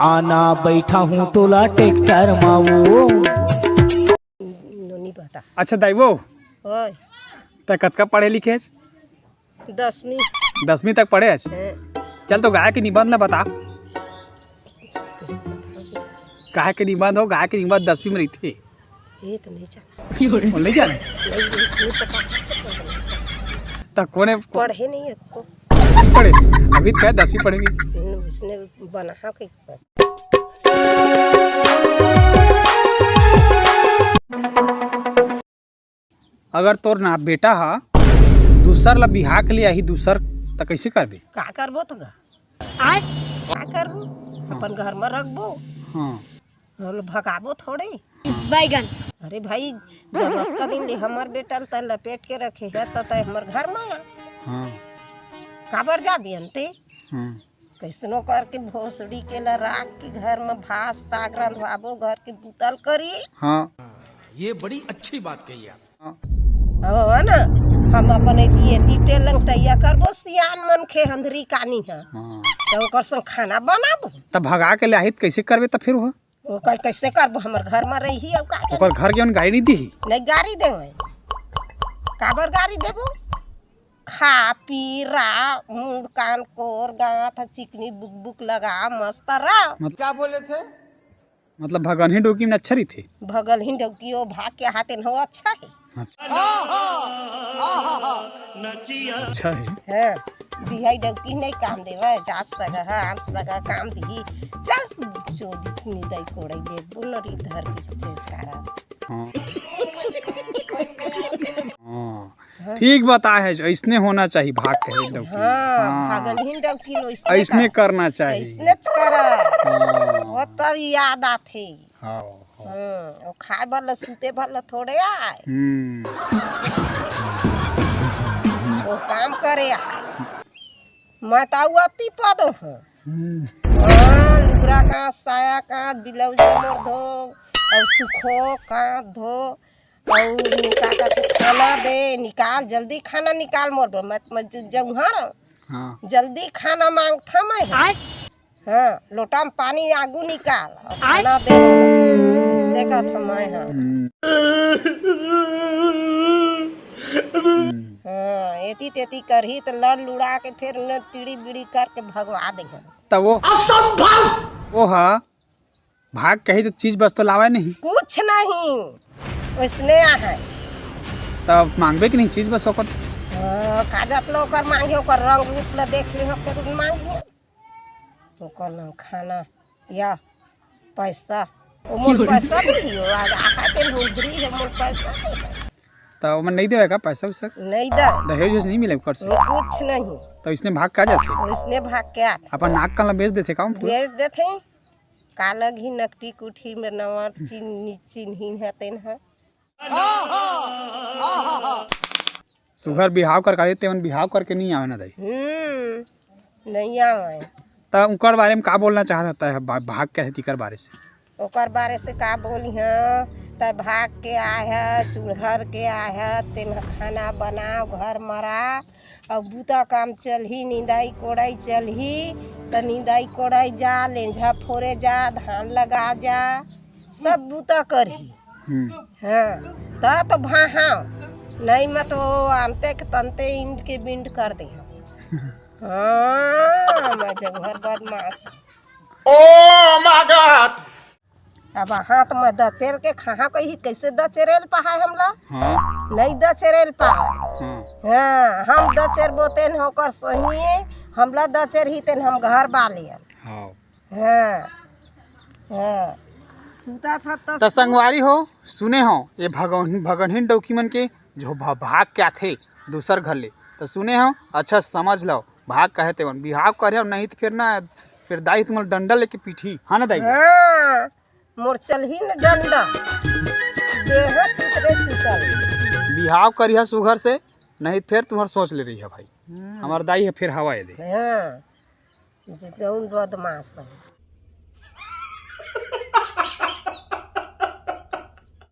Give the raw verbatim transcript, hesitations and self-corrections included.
आना बैठा हूँ तोला ट्रैक्टर मा वो। नोनी बता। अच्छा दाई वो, ओए। तै कतका पढ़े लिखे हस? दसवीं। दसवीं तक पढ़े हस? हाँ। चल तो गाय के निबंध ला बता। गाय के निबंध हो, गाय के निबंध दसवीं में रहिथे। ये तो नहीं जाना। वो नहीं जाना? नहीं, इसमें तो कहाँ से पढ़े? त कोने पढ़े नहीं है को। पढ़े? अभी तै दसवीं पढ़ेगी। हम्म, इसने बना के अगर तोर ना बेटा हा दूसर ला बिहाव के लिए आही दूसर, त कइसे करबे? का करबो तो गा? आय? का करबो? हाँ। अपन घर में रखबो। हाँ। और भगाबो थोड़े। बैगन। अरे भाई, जब अतका दिन ले हमर बेटा ल तैं लपेट के रखे है, त तैं हमर घर में आ। हाँ। काबर जाबे अंते? हाँ। कैसनो करके भोसड़ी के ला राख के घर में भात साग रंधवाबो, घर के बुता ल करी। हाँ। ये बड़ी अच्छी बात कही आप। हाँ। हो ना, हम अपन एती एती टेलंग टैया करबो, सियान मनखे हंधरी कानी है। हाँ। त ओकर संग खाना बनाबो। त भगा के ले आही त कैसे करबे त फिर वो? ओकर कैसे करबो, हमर घर में रही अउ का करबो? ओकर घर के ओन गाड़ी नहीं दीही? नहीं गाड़ी देवे। काबर गाड़ी देबो? खा पी रा, मुड़ कान कोर गांठ चिकनी बुक बुक लगा मस्त रा। मत- क्या बोले थे? मतलब भगनही डौकी में अच्छा रहिथे? भगनही डौकी ओ भाग के आथे न हो अच्छा है। अच्छा। अच्छा है। हाँ, बिहाई डौकी नहीं काम देवे, जात सगा है, आन सगा काम दी। चल, जो दिखनी दाई कोड़ई ले, बुनरी धर के तेज कारा। हाँ। हाँ। हाँ। ठीक बताए है, ऐसने होना चाहिए भाग के डौकी। हाँ, हाँ। भगनही डौकी लो, ऐसने ऐसने कर। करना चाहिए। ऐसने करा। हाँ। वो तब याद आथे। हाँ, हाँ। हम्म, वो खाए भर ल, सूते भर ल थोड़े आए। हम्म। वो काम करे आए। मैं तो अउ अति पद हूँ। हम्म। हाँ, लुगरा का, साया का, ब्लाउज मोर धो, और सुखो का धो, और का कहते खाना दे, निकाल, जल्दी खाना निकाल मोर धो। मैं, मैं ज-, जौहर, हाँ। जल्दी खाना मांगथा मैं। आय। हाँ, लोटा में पानी आगू निकाल और आय। खाना दे। इससे कहथा मैं, हाँ। हम्म। हम्म। हाँ, एती तेती करही त लड़ लुड़ा के फिर न तिड़ी बिड़ी करके भगवा देहन। त वो असंभव! वो हा, भाग कही त चीज बस तो लावे नहीं। कुछ नहीं, वैसने आहे। तब मांगबे कि नहीं चीज बस ओकर? हाँ, का जात लो ओकर मांगे, ओकर रंग रूप ला देख ले हो, फिर मांगे। ओकर ना खाना या पैसा, वो मोर पैसा नहीं हो, आज आहा के नौकरी है, मोर पैसा नहीं है। त ओमन नहीं देवे का पैसा वैसा? नहीं दे। दहेज वहेज नहीं मिले ओकर से? वो कुछ नहीं। त इसने भाग का जाथे? इसने भाग के आथे। अपन नाक कान ला बेच देथे का हम पूरा? बेच देथे। का लगही नकटी कुठी में नवा चिन्ह, चिन्हिन है तेन है। सुघर बिहाव कर काली, तेमन बिहाव करके नहीं आवे ना दाई। हम्म, नहीं आवे। त उनकर बारे में का बोलना चाहत है भाग के आए हे तिकर बारे से? ओकर बारे से का बोली हाँ, त भाग के आए है, चुड़हर के आए है, तेन खाना बनाओ, घर मरा, और बूता काम चलही, निंदाई कोड़ाई चलही, त निंदाई कोड़ाई जा, लेंझा फोरे जा, धान लगा जा, सब बूता करही। हम्म। हाँ, त तो भाहा, नहीं मत वो आनते के तनते इंड के बिंड कर दे। हाँ, मैं जौहर बदमाश। Oh my God! अब हाथ में दचेर के खाहा कही, कैसे दचेरेल पहाय हमला? हाँ। नहीं दचेरेल पहाय। हाँ। हाँ, हम दचेर बोते न होकर सही, हमला दचेर ही तेन हम घर बाले। हाँ। हाँ। हाँ। सुता था त त संगवारी हो, सुने हो, ये भगवान, भगनहीन डौकी मन के जो भ-, भाग के आथे दूसर घर ले, त सुने हो, अच्छा समझ लो, भाग कहे तेवन, बिहाव करे हो, नहीं त फिर ना, फिर दाई तुम्हारा डंडा लेके पीठी, हाँ ना दाई? हाँ, मोर चलही न डंडा, देह सुतरे सुतल। बिहाव करिहा सुघर से, नहीं त फिर तुम्हार सोच ले रही है भाई, हम्म। हमार दाई है फिर हवा ये दे। हाँ। जौन बदमाश है।